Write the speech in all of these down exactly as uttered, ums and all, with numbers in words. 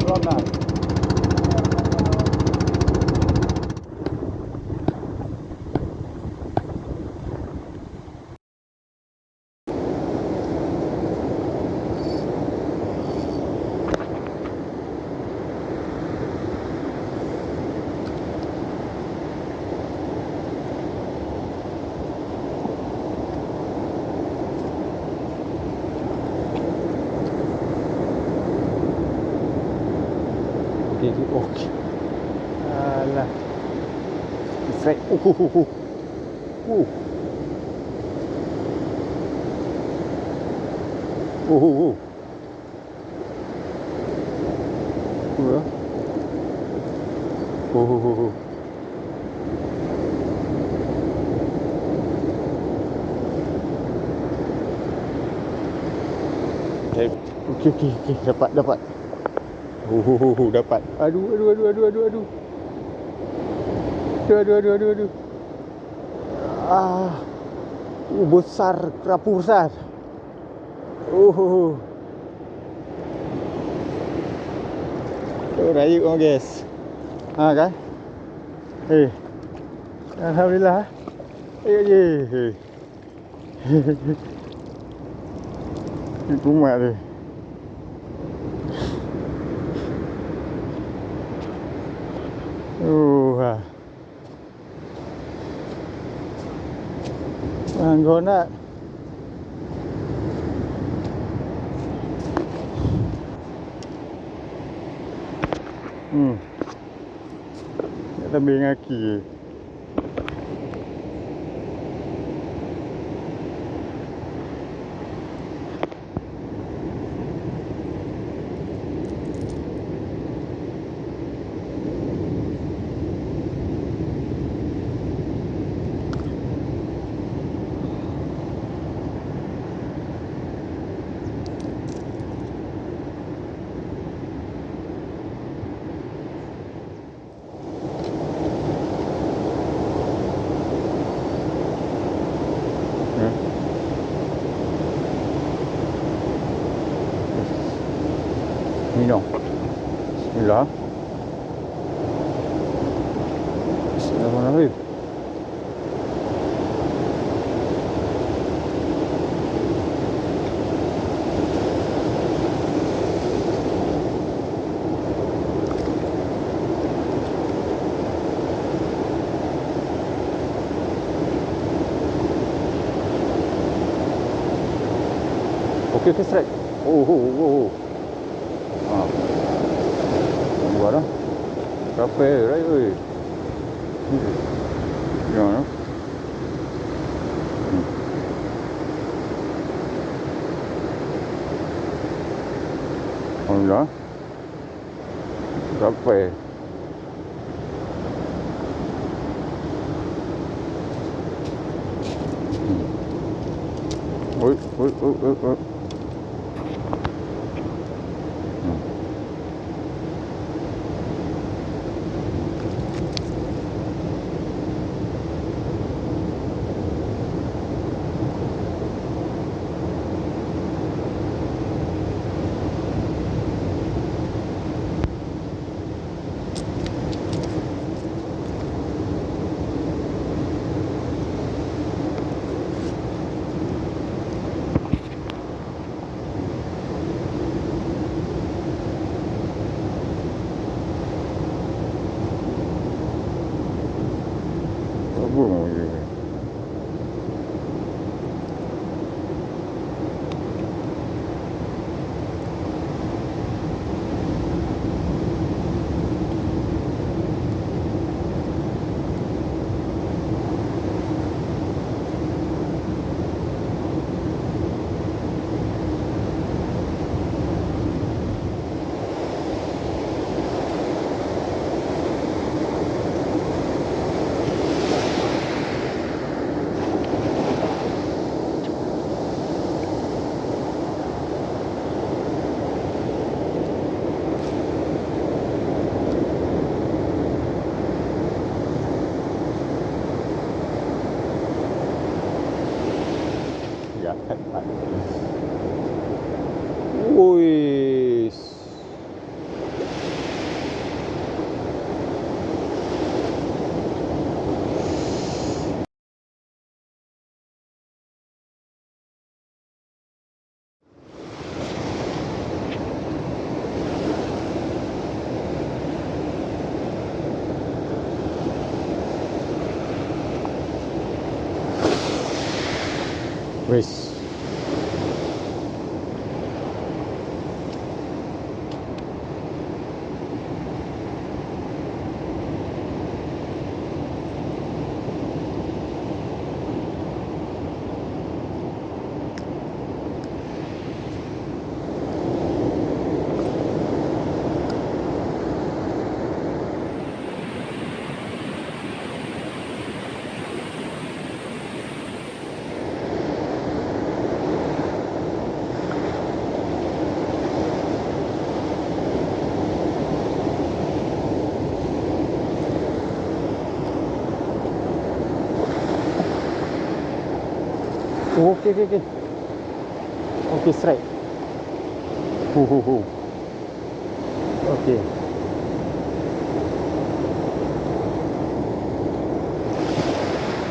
Lom na. Okey, okey. Alah. Strike. Uh, uh, uh, uh. Uh. Uh, uh, uh. Uh. Uh, uh, uh, uh. Okey, okey, okey. Dapat, dapat. Uhuhuhu, dapat. Aduh, aduh, aduh, aduh, aduh, aduh. Aduh, aduh, aduh, aduh, aduh. Ah. Uh, besar, kerapu besar. Uhuhu. Oh, rayeuk, oh, guys. Ha, kan? Eh. Alhamdulillah. Eh, eh, eh. Kumat tu. Uh, ha. Anggona. Hmm. Nak tembeng kaki. Hmm. Minum. Bismillah. Bismillahirrahmanirrahim. Okey, okey, strike. Oh, oh, oh, oh. Ha. Buat dah. Capek, right, oi. Ya, ya. Hmm. Alhamdulillah. Capek. Hmm. Oi, oi, oi, oi, oi. Hmm. Wis. Oke, oke, oke. Oke, strike. Hu, hu, hu. Oke.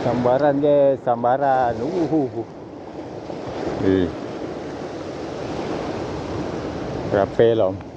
Sambaran, guys, sambaran. Uhuhu. Eh. Rapé lom.